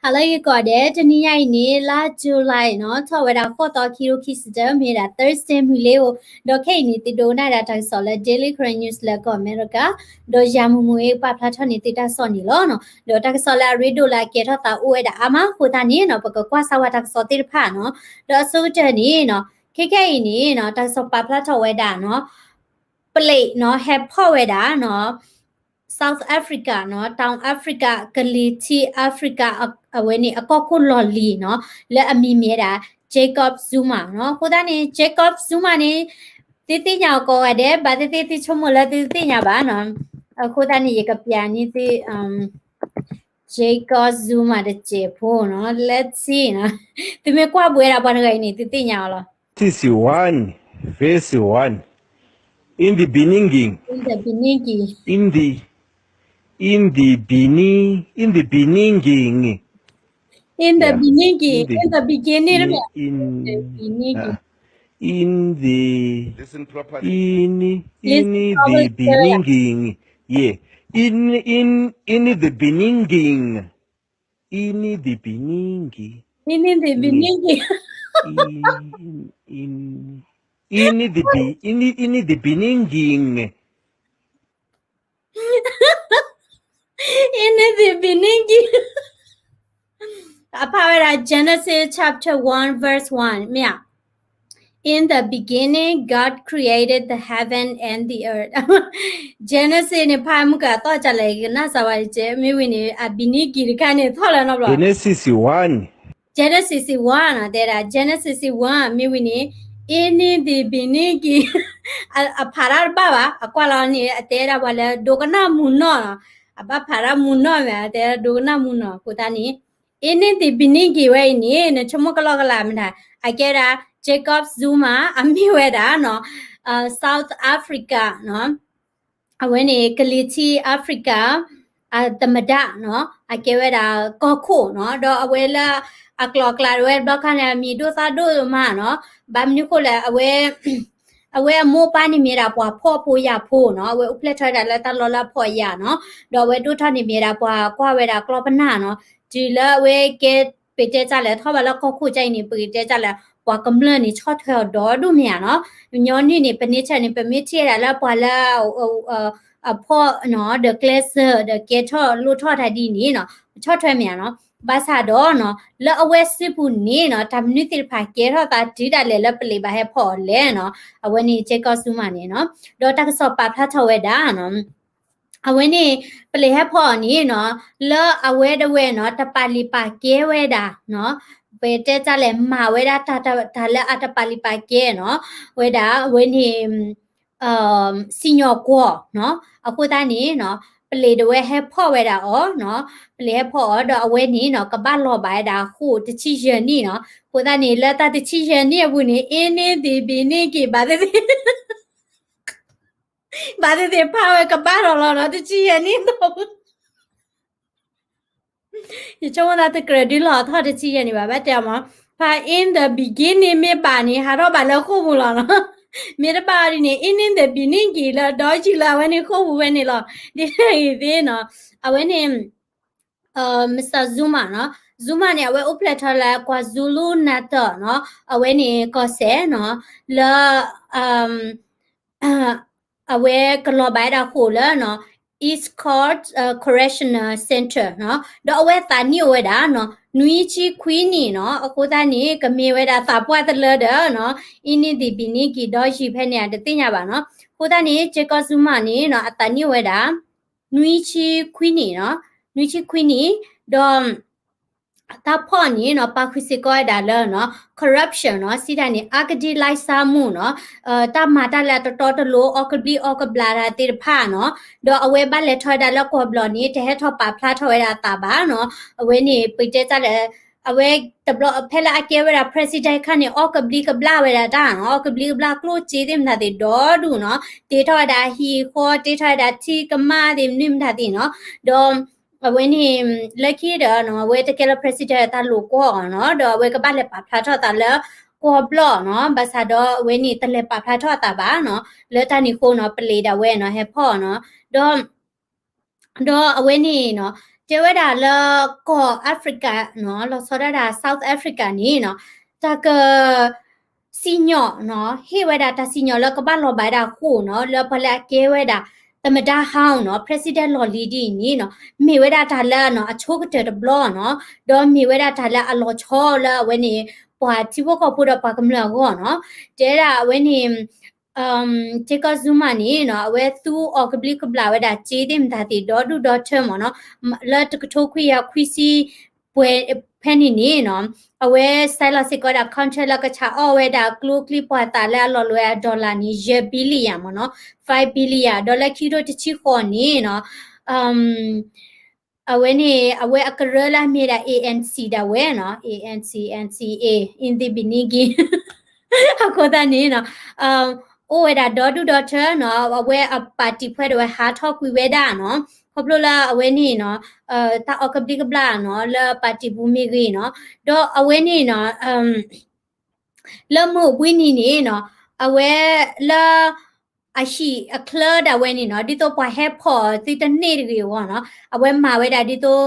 ဟါလၢဂ့ၤကိးဂၤဒဲး, တနံၤညါအံၤန့ၣ် လါ July နီၤ, ထီၣ်ဝဲဒၣ်ဃိးသီ ခံကထိခံဆံတၢ မ့ၢ်ဝဲဒၣ် Thursday မုၢ်လ့ဧိၤ, ဒီးခဲအံၤန့ၣ် သုဒိကနၣ်ဝဲဒၣ်တၢ်ကစီၣ်လၢ Daily Karen News လၢကီၢ်အမဲရကၤ, ဒီးယၤမုၢ်မုၢ်အံၤ ပာ်ဖျါထီၣ်န့ၢ်သုတၢ်ကစီၣ်န့ၣ်လီၤနီၤ. ဒီးတၢ်ကစီၣ်လၢအရ့ဒိၣ်လၢအကဲထီၣ်သးအိၣ်ဝဲဒၣ်အါမးအဃိသတးန့ၣ်နီၤ, ပကကွၢ်စၢ်ဝဲတၢ်ကစီၣ်သ့ၣ်တဖၣ်နီၤ. ဒီးအဆိကတၢၢ်န့ၣ်နီၤ, ခဲခဲအံၤန့ၣ်နီၤ, တၢ်ကစီၣ်ပာ်ဖျါထီၣ်ဝဲဒၣ်နီၤ, ပလံးနီၤ ဟဲဖီၣ်ဝဲဒၣ်နီၤ South Africa နီၤ, တောင်အာဖရိက, ကလံၤထံး Africa အဝဲန့ၣ် အကီၢ်ခိၣ်လီၢ်လံၤနီၤ, လၢအမံၤမ့ၢ်ဝဲဒၣ် Jacob Zuma နီၤ. အဃိသတးန့ၣ် Jacob Zuma န့ၣ် သုသ့ၣ်ညါအီၤကိးဂၤဒဲး, ဘၣ်သ့ၣ်သ့ၣ်သုဆိကမိၣ်လၢသုသ့ၣ်ညါဘၣ်နီၤ. အဃိသတးန့ၣ် ယကပျးန့ၢ်သု Jacob Zuma တစဲးဖိနီၤ, let's see နီၤ. သုမ့ၢ်ကွၢ်ဘၣ်ဝဲဒၣ်ပှၤတဂၤအံၤန့ၣ် သုသ့ၣ်ညါအီၤလီၤ. This is one, verse one. In the beginning, in the beginning, in the, in the beginning, in the beginning, in the beginning, in the beginning, in the beginning, in the, in, in the beginning, yeah, in, in, in the beginning, in the beginning, in the beginning, in, in, in the be, in, in the beginning. In the beginning. အဖးဝဲဒၣ် Genesis chapter one verse one မ့ၢ်ဧါ. In the beginning, God created the heaven and the earth. Genesis န့ၣ် ဖးမုၢ်ကသီၣ်ကလဲၣ် ကနၣ်စၢ်ဝဲကဲ မ့ၢ်ဝံၤန့ၣ် အ beginning တခါန့ၣ် ထီၣ်လၢနီတဘျီ. Genesis one. Genesis one နီၤ, တဲဒၣ် Genesis one မ့ၢ်ဝံၤန့ၣ် in the beginning အဖးတၢ်တဘၣ်ဘၣ်, အကွၢ်လီၤန့ၣ် အတဲဒၣ်ပှၤလၢ ဒိကနၣ်မူနီၢ်နီၤ, အဘၣ်ဖးတၢ်မူနီၢ်မ့ၢ် အတဲဒၣ် ဒိကနၣ်မူနီၢ် အဃိသတးန့ၣ် in the beginning ဝဲအံၤန့ၣ် နဆိကမိၣ်ကလီကလးမတၤ, အကဲဒၣ် Jacob Zuma အမ့ၢ်ဝဲဒၣ်နီၤ, South Africa နီၤ, အဝဲန့ၣ် ကလံၤထံး Africa အသမ္မတနီၤ, အကဲဝဲဒၣ်ကီၢ်ခိၣ်နီၤ, ဒီးအဝဲလၢအကျိၤအကျဲဒၣ်ဝဲတဘျီခါန့ၣ် အမံၤဒိၣ်သၣ်ဒိၣ်မးနီၤ, ဘၣ်မနုၤဃိလဲၣ် အဝဲ အဝဲအမိၢ်အပၢ်န့ၣ်မ့ၢ်ဒၣ်ပှၤဖှီၣ်ဖိယာ်ဖိနီၤ, အဝဲအိၣ်ဖျဲၣ်ထီၣ်ဝဲဒၣ်လၢတၢ်လီၢ်လၢအဖှီၣ်အယာ်နီၤ, ဒီးအဝဲဒိၣ်ထီၣ်န့ၣ်မ့ၢ်ဒၣ်ပှၤကွၢ်ဝဲဒၣ်ကျီၢ်ပနၢ်နီၤ, တုၤလၢအဝဲကဲ ပတဲတၢ်လဲၣ် ထီၣ်ဘၣ်လၢကီၢ်ခိၣ်ကါအံၤန့ၣ် ပကတဲတၢ်လဲၣ် ပှၤကမျၢၢ်န့ၣ် ဆီၣ်ထွဲအီၤဒီဒိၣ်မ့ၢ်ဧါနီၤ, ညီနုၢ်န့ၣ် ပန့ၢ်ဆၢၣ်န့ၣ် ပမ့ၢ်ထံၣ်ဝဲဒၣ်လၢပှၤလၢ အဖှီၣ်နီၤ ဒီးကျဲးစၢး ဒီးကဲထီၣ်လိၣ်ထီၣ်တၢ်ဒ်န့ၣ်နီၤ ပဆီၣ်ထွဲမ့ၢ်ဧါနီၤ, ဘၣ်ဆၣ်ဒီးနီၤ လၢအဝဲစုပူၤန့ၣ်နီၤ တၢ်မနုၤသ့ၣ်တဖၣ်ကဲထီၣ်သးတုၤဒၣ်လဲာ်လၢ ပလံးဘၣ်ဟဲဖီၣ်အီၤလဲၣ်နီၤ, အဝဲန့ၣ် Jacob Zuma န့ၣ်နီၤ, ဒီးတၢ်ကစီၣ်ပာ်ဖျါထီၣ်ဝဲဒၣ်နီၤ အဝဲန့ၣ် ပလံးဟဲဖီၣ်အီၤန့ၣ်နီၤ လၢအဝဲဒၣ်ဝဲနီၤ တပာ်လုၢ်ပာ်ကဲဝဲဒၣ်နီၤ, ပတဲတၢ်လဲၣ် မၤဝဲဒၣ်တၢ် တၢ်လၢအတပာ်လုၢ်ပာ်ကဲနီၤ, ဝဲဒၣ် အဝဲန့ၣ် စံၣ်ညီၣ်ကွီၢ်နီၤ, အဃိသတးန့ၣ်နီၤ ပလံးဒၣ်ဝဲဟဲဖီၣ်ဝဲဒၣ်အီၤနီၤ, ပလံးဟဲဖီၣ်အီၤ ဒီးအဝဲန့ၣ်နီၤ ကဘၣ်လီၤဘၣ်ဝဲဒၣ်ဃိာ်တဆံယဲၢ်နံၣ်နီၤ, အဃိသတးန့ၣ် လၢတၢ်တဆံယဲၢ်နံၣ်အပူၤန့ၣ် အ့န့ၢ်သ့ၣ်ဘံၣ်န့ၢ်က့ၤ ဘၣ်သ့ၣ်သ့ၣ် ဘၣ်သ့ၣ်သ့ၣ်ဖးဝဲကဘၣ်ထီၣ်လီၤနီၤ တဆံယဲၢ်နံၣ်ဒီး ယဆိကမိၣ်သးတကြၢးဒုးလီၤထီၣ်တဆံယဲၢ်နံၣ်ဘၣ် ဘၣ်တဲအီၤမး, ဖး in the beginning မ့ၢ်ဘၣ်န့ၣ် ဟးထီၣ်ဘၣ်လၢဃိာ်ပူၤလီၤနီၤ, မ့ၢ်တဘၣ်ဒ်န့ၣ် အ့န့ၢ်သ့ၣ်ဘံၣ်န့ၢ်က့ၤ လၢဒီယုၢ်လၢအဝဲန့ၣ်ဃိာ်ပူၤဝဲန့ၣ်လီၤ, ဒ်န့ၣ်အံၤသ့ၣ်နီၤ, အဝဲန့ၣ် Mister Zuma နီၤ, Zuma န့ၣ် အဝဲအိၣ်ဖျဲၣ်ထီၣ်လၢ KwaZulu-Natal နီၤ, အဝဲန့ၣ်ကီၢ်စဲၣ်နီၤ, လၢ အဝဲကလီၤဘၣ်ဝဲဒၣ်ဃိာ်လၢနီၤ East Coast Correctional Centre နီၤ, ဒီးအဝဲသးနံၣ်အိၣ်ဝဲဒၣ်နီၤ နွံဆံခွံနံၣ်နီၤ, အဃိသတးန့ၣ် ကမ့ၢ်ဝဲဒၣ်သးပှၢ်တလၢဒီးနီၤ အ့န့ၢ်သ့ၣ်ဘံၣ်န့ၢ်က့ၤ ဒီယုၢ်ဖဲန့ၣ် အတသ့ၣ်ညါဘၣ်နီၤ, အဃိသတးန့ၣ် Jacob Zuma န့ၣ်နီၤ အသးနံၣ်အိၣ်ဝဲဒၣ် နွံဆံခွံနံၣ်နီၤ, နွံဆံခွံနံၣ်, ဒီး တၢ်ဖီၣ်န့ၣ်နီၤ ပာ်ဃုာ်စ့ၢ်ကီးဝဲဒၣ်လၢနီၤ corruption နီၤ, စံးတၢ်န့ၣ် အဂတိလိုက်စားမှု နီၤ, တၢ်မၤတၢ်လၢအတတီတလိၤ အီၣ်ကဘျံးအီၣ်ကဘျၣ်တၢ်သ့ၣ်တဖၣ်နီၤ, ဒီးအဝဲဘၣ်လဲၤထီၣ်ဝဲဒၣ်လၢကီၢ်ဘျီၣ်န့ၣ် တဟဲထီၣ်ပာ်ဖျါထီၣ်ဝဲဒၣ်အသးဘၣ်နီၤ, အဝဲန့ၣ် ပတဲတၢ်လၢ အဝဲတဘျီဖဲလၢအကဲဝဲဒၣ် president ခါန့ၣ် အီၣ်ကဘျံးကဘျၣ်ဝဲဒၣ်တၢ်နီၤ, အီၣ်ကဘျံးကဘျၣ်ကျိၣ်စ့သ့ၣ်မတၤသ့ၣ်ဒီဒူၣ်နီၤ, တ့ထီၣ်ဝဲဒၣ်ဟံၣ်ဃီ တ့ထီၣ်ဝဲဒၣ်ထံကမၣ်သ့ၣ်မနုၤမတၤသ့ၣ်နီၤ, ဒီး အဝဲန့ၣ် လၢခံဒီးနီၤ အဝဲတကဲလၢ president တၢ်လိာ်ကွီၢ်အီၤနီၤ, ဒီးအဝဲကဘၣ်လဲၤပာ်ဖျါထီၣ်သးလၢကီၢ်ဘျီၣ်နီၤ, ဘၣ်ဆၣ်ဒီးအဝဲန့ၣ်တလဲၤပာ်ဖျါထီၣ်အသးဘၣ်နီၤ, လၢတၢ်န့ၣ်အဃိနီၤ ပလံးဒၣ်ဝဲနီၤ ဟဲဖီၣ်အီၤနီၤ, ဒီး ဒီးအဝဲန့ၣ်နီၤ တဲဝဲဒၣ်လၢကီၢ် Africa နီၤ, လီၤဆီဒၣ်တၢ် South Africa န့ၣ်နီၤ, တၢ်က စံၣ်ညီၣ်နီၤ, ဟ့ၣ်ဝဲဒၣ်တၢ်စံၣ်ညီၣ်လၢကဘၣ်လီၤဘၣ်ဝဲဒၣ်အဃိနီၤ, လၢပှၤလၢအကဲဝဲဒၣ် သမ္မတဟောင်းနီၤ, president လီၢ်လံၤဒ်အံၤန့ၣ်နီၤ, မ့ၢ်ဝဲဒၣ်တၢ်လၢနီၤ အဆိကတၢၢ်တဘျီနီၤ, ဒီးမ့ၢ်ဝဲဒၣ်တၢ်လၢအလီၤဆီလၢအဝဲန့ၣ် ပှၤထံဖိကီၢ်ဖိဒီးပှၤကမျၢၢ်အဂီၢ်နီၤ, တဲဒၣ်အဝဲန့ၣ် Jacob Zuma န့ၣ်နီၤ, အဝဲသူအီၤကဘျံးကဘျၣ်ဝဲဒၣ်စ့သ့ၣ်မတၤသ့ၣ်ဒီဒူၣ်ဒီထၢမ့ၢ်နီၤ, လၢတကထိခွံကယၤခွံဆံ ပှဲၤဖဲန့ၣ်န့ၣ်နီၤ, အဝဲ sign လီၤစ့ၢ်ကီးဝဲဒၣ် contract လၢကဆးအီၣ်ဝဲဒၣ်ကျိချံမျိာ်သၣ်လၢအလီၤလီၤဝဲအ dollar န့ၣ် ယဲၢ် billion မ့ၢ်နီၤ, five billion ဒီးလၢခံကထိတဆံဃိးန့ၣ်နီၤ, အဝဲန့ၣ် အဝဲအကရၢလၢအမ့ၢ်ဒၣ် A N C ဒၣ်ဝဲနီၤ, A N C, N C A, Inhimillini အဃိသတးန့ၣ်နီၤ, အိၣ်ဝဲဒၣ်ဒီဒူၣ်ဒီထၢနီၤ, အဝဲအပၣ်တံၣ်ဖဲဒၣ်ဝဲဟးထီၣ်ကွံာ်ဝဲဒၣ်နီၤ, ခီဖျိလၢအဝဲန့ၣ်နီၤ, တၢ်အီၣ်ကဘျံးကဘျၣ်နီၤ, လၢပၣ်တံၣ်ပူၤမ့ၢ်ဂ့ၤနီၤ, ဒီးအဝဲန့ၣ်နီၤ လၢမုၢ်အိၣ်ဘှံးနံၤန့ၣ်နီၤ, အဝဲလၢ အဟံၣ်အချၢဒၣ်ဝဲန့ၣ်နီၤ, ဒ်သိးပှၤဟဲဖီၣ်သုတန့ၢ်တဂ့ၤအဂီၢ်နီၤ, အဝဲမၤဝဲဒၣ်ဒ်သိး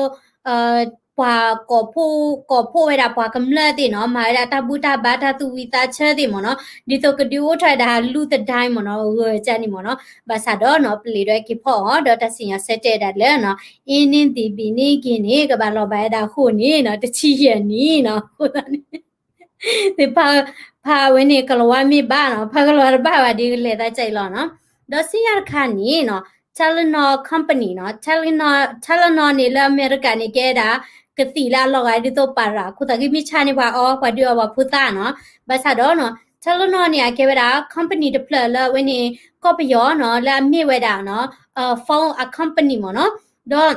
ပှၤကိးဖှိၣ် ကိးဖှိၣ်ဝဲဒၣ်ပှၤကမျၢၢ်သ့ၣ်နီၤ, မၤဝဲဒၣ်တၢ်ဘူၣ်တၢ်ဘါတၢ်သူၣ်ဝံၤသးဆၢသ့ၣ်မ့ၢ်နီၤ, ဒ်သိးကဒုးအိၣ်ထီၣ်ဝဲဒၣ်လူသဒါမ့ၢ်နီၤ, ဂၢၢ်ကၢန့ၣ်မ့ၢ်နီၤ, ဘၣ်ဆၣ်ဒီးနီၤ ပလံးဒွဲက့ၤဖီၣ်အီၤ ဒီးတၢ်စံၣ်ညီၣ်ဆၢတဲာ်ဒၣ်လၢနီၤ, Inhimillini န့ၣ် ကဘၣ်လီၤဘၣ်ဝဲဒၣ်အဃိန့ၣ်နီၤ, တဆံယဲၢ်နံၣ်နီၤ, အဃိသတးန့ၣ် သ့ၣ်ဖး ဖးဝဲန့ၣ် ကလီၤဝါမ့ၢ်ဘၣ်နီၤ, ဖးကလီၤဝါတဘၣ်ဘၣ်ဒီး ကလဲၤသးကၢ်အံၤလီၤနီၤ. ဒီးဆူညါတခါန့ၣ်နီၤ, Tylenol Company နီၤ, Tylenol, Tylenol န့ၣ်လၢအမဲရကၤန့ၣ်ကဲဒၣ် ကသံၣ်လၢအလီၤဂာ်ဒ်သိးပၤရၤ, ခိၣ်သးကမံဆါန့ၢ်ပှၤအီ ပှၤဒုးအီပှၤဖိသၣ်နီၤ. ဘၣ်ဆၣ်ဒီးနီၤ, Tylenol န့ၣ် အကဲဝဲဒၣ် company တဖျၢၣ်လၢအဝဲန့ၣ် ကီၢ်ပယီၤနီၤ, လၢအမ့ၢ်ဝဲဒၣ်နီၤ, phone အ company မ့ၢ်နီၤ. ဒီး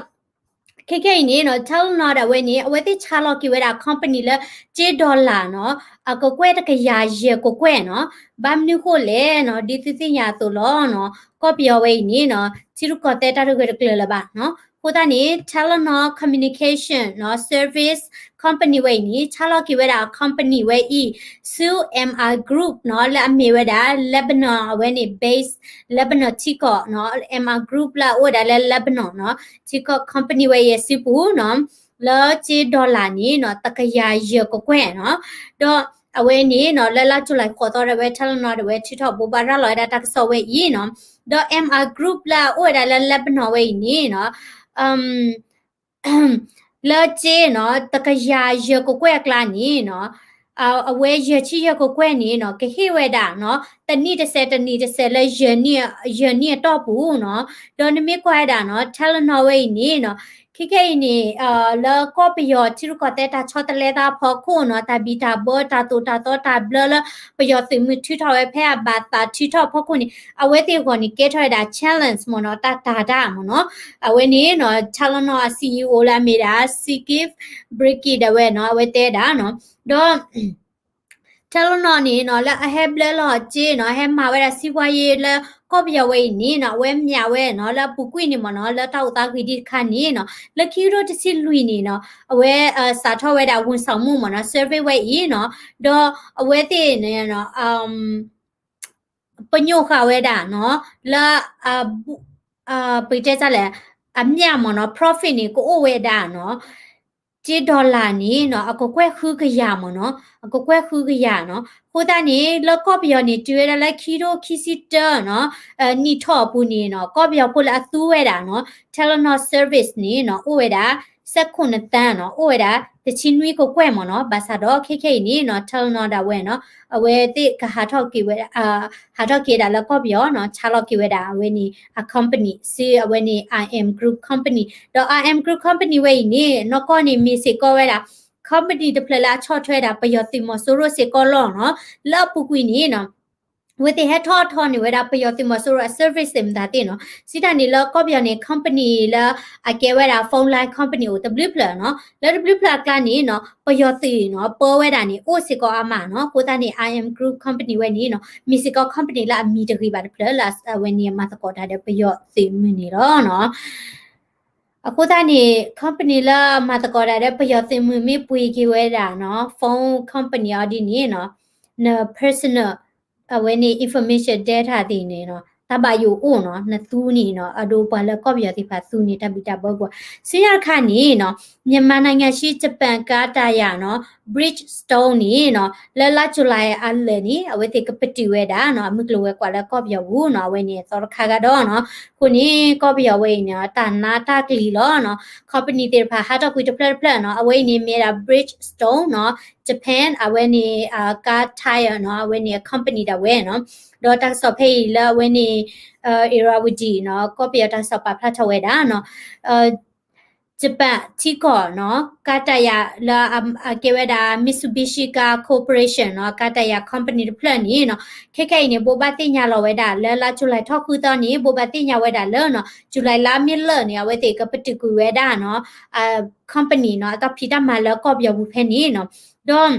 ခဲခဲအံၤန့ၣ်နီၤ, Tylenol ဒၣ်ဝဲန့ၣ် အဝဲသ့ၣ်ဆါလီၤက့ၤဝဲဒၣ် company လၢ စ့ dollar နီၤ, အကကွဲၢ်တကယၤယဲၢ်ကကွဲၢ်နီၤ. ဘၣ်မနုၤဃိလဲၣ်နီၤ, ဒ်သုသ့ၣ်ညါအသိးလီၤနီၤ, ကီၢ်ပယီၤဝဲအံၤန့ၣ်နီၤ, ထံရူၢ်ကီၢ်သဲးတၢ်တဂၢၢ်တကျၢၤလၢၤဘၣ်နီၤ. အဃိသတးန့ၣ် Telenor Communication နီၤ, service company ဝဲအံၤန့ၣ် ဆါလီၤက့ၤဝဲဒၣ် company ဝဲအံၤ ဆူ M R Group နီၤ, လၢအမ့ၢ်ဝဲဒၣ် Lebanon အဝဲန့ၣ် base Lebanon ထံကီၢ်နီၤ, M R Group လၢအအိၣ်ဝဲဒၣ်လၢ Lebanon နီၤ, ထံကီၢ် company ဝဲအံၤအစုပူၤနီၤ, လၢစ့ dollar န့ၣ်နီၤ, တကယၤယဲၢ်ကကွဲၢ်နီၤ. ဒီးအဝဲန့ၣ်နီၤ, လၢလါ July ဃိးသီဒၣ်ဝဲ Telenor ဒၣ်ဝဲ ထုးထီၣ်ဘိးဘၣ်ရၤလီၤဝဲဒၣ်တၢ်ကစီၣ်ဝဲအံၤနီၤ. ဒီး M R Group လၢအအိၣ်ဝဲဒၣ်လၢ Lebanon ဝဲအံၤန့ၣ်နီၤ, လၢစ့နီၤ, တကယၤယဲၢ်ကကွဲၢ်အကျါန့ၣ်နီၤ, အဝဲယဲၢ်ဆံယဲၢ်ကကွဲၢ်န့ၣ်နီၤ, ကဟ့ၣ်ဝဲဒၣ်နီၤ, တနံၣ်တစဲး တနံၣ်တစဲးလၢ ယဲၢ်နံၣ်အတီၢ်ပူၤနီၤ. ဒီးနမ့ၢ်ကွၢ်ဝဲဒၣ်နီၤ, Telenor ဝဲအံၤန့ၣ်နီၤ, ခဲခဲအံၤန့ၣ် လၢကီၢ်ပယီၤထံရူၢ်ကီၢ်သဲးတၢ်ဆီတလဲသးအဖီခိၣ်နီၤ, တၢ်ဘံၣ်တၢ်ဘၢ တၢ်သိၣ်တၢ်သီတၢ်ဘျၢလၢ ပယီၤသုးမုၢ်ထုးထီၣ်ဝဲဖဲအဘၣ်သးထုးထီၣ်အဖီခိၣ်န့ၣ်, အဝဲသ့ၣ်အဂီၢ်န့ၣ် ကဲထီၣ်ဝဲဒၣ် challenge မ့ၢ်နီၤ, တၢ်တာ်တၢ်မ့ၢ်နီၤ. အဝဲန့ၣ်နီၤ, Telenor အ CEO လၢအမ့ၢ်ဒၣ် Sergey Brin ဒၣ်ဝဲနီၤ, အဝဲတဲဒၣ်နီၤ, ဒီး Telenor န့ၣ်နီၤ, လၢအဟဲဘျၢလီၤစ့နီၤ, အဟဲမၤဝဲဒၣ် စီးပွားရေး လၢကီၢ်ပယီၤဝဲအံၤန့ၣ်နီၤ, အဝဲမၠးဝဲနီၤ, လၢအပူၤကွံာ်န့ၣ်မ့ၢ်နီၤ, လၢတၢ်အိၣ်သးဂ့ၤဒံးတခါန့ၣ်နီၤ, လၢခံကထိတဆံလွံၢ်န့ၣ်နီၤ, အဝဲ စးထီၣ်ဝဲဒၣ် ဝန်ဆောင်မှု မ့ၢ်နီၤ, service ဝဲအံၤနီၤ, ဒီးအဝဲသ့ၣ်န့ၣ် ပညိၣ်ဃာ်ဝဲဒၣ်နီၤ, လၢ ပတဲလဲၣ်, အမျးမ့ၢ်နီၤ, profit န့ၣ် ကအိၣ်ဝဲဒၣ်နီၤ, စ့ dollar န့ၣ်နီၤ, အကကွဲၢ်ဃုကယၤမ့ၢ်နီၤ, အကကွဲၢ်ဃုကယၤနီၤ. အဃိသတးန့ၣ် လၢကီၢ်ပယီၤန့ၣ် တုၤဝဲဒၣ်လၢခံကထိခံဆံတၢနီၤ, နံၣ်ထီၣ်အပူၤန့ၣ်နီၤ, ကီၢ်ပယီၤဖိလၢအသူဝဲဒၣ်နီၤ, Telenor service န့ၣ်နီၤ, အိၣ်ဝဲဒၣ် ဆယ့်ခုနစ်သန်းနီၤ, အိၣ်ဝဲဒၣ် တဆံနွံကကွဲၢ်မ့ၢ်နီၤ. ဘၣ်ဆၣ်ဒီးခဲခဲအံၤန့ၣ်နီၤ, Telenor ဒၣ်ဝဲနီၤ, အဝဲသ့ၣ်ကဟးထီၣ်က့ၤဝဲ, ဟးထီၣ်က့ၤဒၣ်လၢကီၢ်ပယီၤနီၤ, ဆါလီၤက့ၤဝဲဒၣ်အဝဲန့ၣ် အ company ဆူအဝဲန့ၣ် I M Group Company. ဒီး I M Group Company ဝဲအံၤန့ၣ် နီၢ်ကီၢ်န့ၣ်မ့ၢ်စ့ၢ်ကီးဝဲဒၣ် company တဖျၢၣ်လၢအဆီၣ်ထွဲဒၣ် ပယီၤသုးမီၤစိရိၤစ့ၢ်ကီးလီၤနီၤ. လၢအပူၤကွံာ်န့ၣ်နီၤ အဝဲသ့ၣ်ဟဲထီၣ်ထီၣ်န့ၢ်ဝဲဒၣ်ပယီၤသုးမီၤစိရိၤအ service သ့ၣ်မတၤသ့ၣ်နီၤ. စံးတၢ်န့ၣ်လၢကီၢ်ပယီၤန့ၣ် company လၢအကဲဝဲဒၣ် phone line company အိၣ်တဘျုးဖျၢၣ်နီၤ. လၢတဘျုးဖျၢၣ်အကျါန့ၣ်နီၤ ပယီၤသုးနီၤ ပၢဝဲဒၣ်န့ၣ် အိၣ်စ့ၢ်ကီးအါမးနီၤ. အဃိသတးန့ၣ် I M Group Company ဝဲန့ၣ်နီၤ မ့ၢ်စ့ၢ်ကီး company လၢအမံၤတဂ့ၤဘၣ်တဖျၢၣ်လၢအဝဲန့ၣ်မၤသကိးတၢ်ဒီးပယီၤသုးမုၢ်န့ၣ်လီၤနီၤ. အဃိသတးန့ၣ် company လၢမၤသကိးတၢ်ဒီးပယီၤသုးမုၢ်မ့ၢ်ပှ့ၤက့ၤဝဲဒၣ်နီၤ phone company အီၤဒ်န့ၣ်နီၤ န personal အဝဲန့ၣ် information data သ့ၣ်န့ၣ်နီၤ တၢ်ဘၣ်ယိၣ်အိၣ်နီၤ, နသူန့ၣ်နီၤ, အဒိပှၤလၢကီၢ်ပယီၤသ့ၣ်တဖၣ်သူန့ၣ် တၢ်ဘံၣ်တၢ်ဘၢကွၢ်. ဆူညါတခါန့ၣ်နီၤ, မြန်မာနိုင်ငံရှိ ဂျပန်ကါတာယာနီၤ, Bridgestone န့ၣ်နီၤ, လၢလါ July အလၢာ်န့ၣ် အဝဲသ့ၣ်ကပတုာ်ဝဲဒၣ်နီၤ, အမုၢ်ကျိၤဝဲၤကွာ်လၢကီၢ်ပယီၤပူၤနီၤ, အဝဲန့ၣ်အသီတခါကဒီးနီၤ. အဃိန့ၣ် ကီၢ်ပယီၤဝဲအံၤန့ၣ် တၢ်နးတၢ်ကျံၤလီၤနီၤ, company သ့ၣ်တဖၣ်ဟးထီၣ်ကွံာ်တဖျၢၣ်တဖျၢၣ်နီၤ, အဝဲအံၤန့ၣ်မ့ၢ်ဒၣ် Bridgestone နီၤ, Japan အဝဲန့ၣ် ကါ tire နီၤ, အဝဲန့ၣ်အ company ဒၣ်ဝဲနီၤ. ဒီးတၢ်ကစီၣ်ဖဲအံၤလၢအဝဲန့ၣ် Irrawaddy နီၤ, ကီၢ်ပယီၤတၢ်ကစီၣ်ပာ်ဖျါထီၣ်ဝဲဒၣ်နီၤ, ကၠပၣ်ထံကီၢ်နီၤ, ကါတာယာလၢအကဲဝဲဒၣ် Mitsubishi Car Corporation နီၤ, ကါတာယာ company တဖျၢၣ်န့ၣ်နီၤ, ခဲခဲအံၤန့ၣ် ဘိးဘၣ်သ့ၣ်ညါလီၤဝဲဒၣ်လၢလါ July ထီၣ်ဃုသီန့ၣ် ဘိးဘၣ်သ့ၣ်ညါဝဲဒၣ်လၢနီၤ, July လါမ့ၢ်လၢာ်န့ၣ် အဝဲသ့ၣ်ကပတုာ်ကွံာ်ဝဲဒၣ်နီၤ, company နီၤ, အတၢ်ဖံးတၢ်မၤလၢကီၢ်ပယီၤပူၤဖဲန့ၣ်နီၤ. ဒီး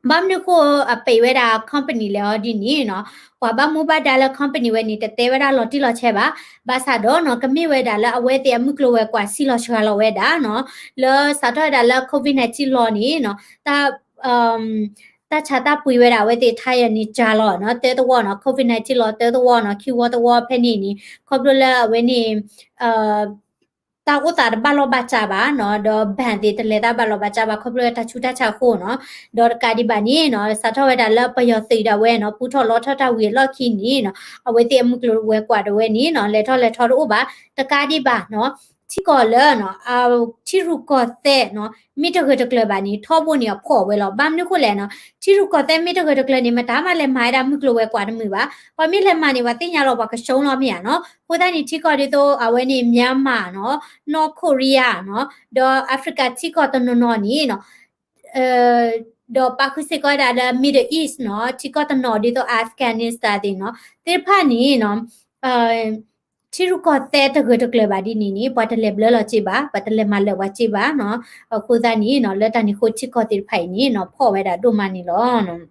ဘၣ်မနုၤဃိအပတုာ်ဝဲဒၣ် company လဲၣ်အီၤဒ်န့ၣ်နီၤ, ပှၤဘၣ်မူဘၣ်ဒါလၢ company ဝဲန့ၣ် တတဲဝဲဒၣ်လီၤတံၢ်လီၤဆဲးဘၣ်. ဘၣ်ဆၣ်ဒီးနီၤ, ကမ့ၢ်ဝဲဒၣ်လၢအဝဲသ့ၣ်အမုၢ်ကျိၤဝဲၤကွာ် ဆံးလီၤစှၤလီၤဝဲဒၣ်နီၤ, လၢစးထီၣ်ဝဲဒၣ်လၢ COVID nineteen လီၤန့ၣ်နီၤ, တၢ် တၢ်ဆါတၢ်ပှ့ၤဝဲဒၣ်အဝဲသ့ၣ် tire န့ၣ် ကၢ်လီၤနီၤ, တၢသဝီနီၤ, COVID nineteen လီၤတၢသဝီနီၤ, ခံဝီတဝီဖဲန့ၣ်န့ၣ် ခီဖျိလၢအဝဲန့ၣ် တၢ်အိၣ်သးတဘၣ်လီၢ်ဘၣ်စးဘၣ်နီၤ, ဒီး bank သ့ၣ်တလဲၤတၢ်ဘၣ်လီၢ်ဘၣ်စးဘၣ် ခီဖျိလၢတၢ်ဆူးတၢ်ဆါအဃိနီၤ. ဒီးတကးဒံးဘၣ်န့ၣ်နီၤ, စးထီၣ်ဝဲဒၣ်လၢပယီၤသုးဒၣ်ဝဲနီၤ, ပူထီၣ်လီထီၣ်တၢ်ဝံၤအလီၢ်ခံန့ၣ်နီၤ, အဝဲသ့ၣ်အမုၢ်ကျိၤဝဲၤကွာ်ဒၣ်ဝဲန့ၣ်နီၤ, လဲၤထီၣ်လဲၤထီတအိၣ်ဘၣ်. တကးဒံးဘၣ်နီၤ, ထံကီၢ်လၢ ထံရူၢ်ကီၢ်သဲးနီၤ, မ့ၢ်တဂၢၢ်တကျၢၤဘၣ်န့ၣ် ထီဘိန့ၣ်အဖှီၣ်ဝဲလီၤ. ဘၣ်မနုၤဃိလဲၣ်နီၤ, ထံရူၢ်ကီၢ်သဲးမ့ၢ်တဂၢၢ်တကျၢၤန့ၣ် မတၤမးလဲၤမၤဝဲဒၣ်မုၢ်ကျိၤဝဲၤကွာ်တမုာ်ဘၣ်. ပှၤမ့ၢ်လဲၤမၤန့ၣ် ပှၤသ့ၣ်ညါလီၤ ပှၤကဆူၣ်လီၤမ့ၢ်ဧါနီၤ. အဃိသတးန့ၣ် ထံကီၢ်ဒ်သိးအဝဲန့ၣ် Myanmar နီၤ, North Korea နီၤ, ဒီး Africa ထံကီၢ်တနီၤနီၤန့ၣ်နီၤ, ဒီးပာ်ဃုာ်စ့ၢ်ကီးဝဲဒၣ်လၢ Middle East နီၤ, ထံကီၢ်တနီၤဒ်သိး Afghanistan သ့ၣ်နီၤ, သ့ၣ်တဖၣ်န့ၣ်နီၤ, ထံရူၢ်ကီၢ်သဲးတဂၢၢ်တကျၢၤဘၣ်ဒ်န့ၣ်န့ၣ် ပှၤတလဲၤဘျၢလီၤစ့ဘၣ်, ပှၤတလဲၤမၤလၢာ်ပှၤစ့ဘၣ်နီၤ. အဃိသတးန့ၣ်နီၤ, လၢတၢ်န့ၣ်အဃိထံကီၢ်သ့ၣ်တဖၣ်အံၤန့ၣ်နီၤ, ဖှီၣ်ဝဲဒၣ်ဒိၣ်မးန့ၣ်လီၤ.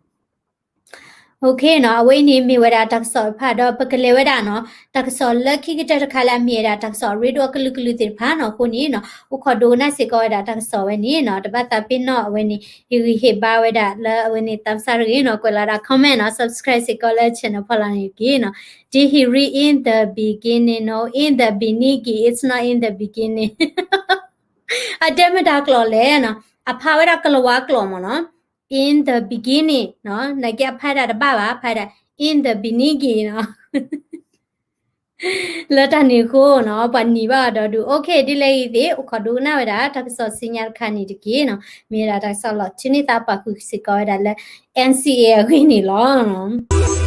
Okay နီၤ, အဝဲအံၤန့ၣ်မ့ၢ်ဝဲဒၣ်တၢ်ကစီၣ်တဖၣ် ဒီးပကလဲၤဝဲဒၣ်နီၤ, တၢ်ကစီၣ်လၢခံကတၢၢ်တခါလၢအမ့ၢ်ဝဲဒၣ်တၢ်ကစီၣ်ရ့ဒိၣ်အကလုာ်ကလုာ်သ့ၣ်တဖၣ်နီၤ. အဃိန့ၣ်နီၤ, အိၣ်ခိးဒိကနၣ်စ့ၢ်ကီးဝဲဒၣ်တၢ်ကစီၣ်ဝဲန့ၣ်နီၤ, တဘၣ်သးပ့ၤနီၣ်အဝဲန့ၣ် ဟ့ၣ်ဂံၢ်ဟ့ၣ်ဘါဝဲဒၣ်လၢအဝဲန့ၣ် သးစၢ်တဂ့ၤနီၤ, ကွဲးလီၤဒၣ် comment နီၤ, subscribe စ့ၢ်ကီးလၢ channel ဖီလာ်န့ၣ်တက့ၢ်နီၤ. ဒ်ဟံးရံ in the beginning နီၤ, in the beginning, it's not in the beginning. အတဲမတၤကျိာ်လဲၣ်နီၤ, အဖးဝဲဒၣ်ကလၤဝါကျိာ်မ့ၢ်နီၤ, in the beginning နီၤ, နာ်က့အဖးဒၣ်တဘၣ်ဘၣ်, ဖးဒၣ် in the beginning နီၤ. လၢတၢ်န့ၣ်အဃိနီၤ, ပှၤနံၤဘၣ်အီၤဒီးဒုး okay ဒ်လဲၣ်ဂ့ၤသ့ၣ် အိၣ်ခိးဒိကနၣ်ဝဲဒၣ် တၢ်ကစီၣ်ဆူညါတခါန့ၣ်တက့ၢ်နီၤ, မ့ၢ်ဝဲဒၣ်တၢ်ကစီၣ်လီၤထုးန့ၢ်သးပာ်ဃုာ်စ့ၢ်ကီးဝဲဒၣ်လၢ NCA အဂ့ၢ်န့ၣ်လီၤ.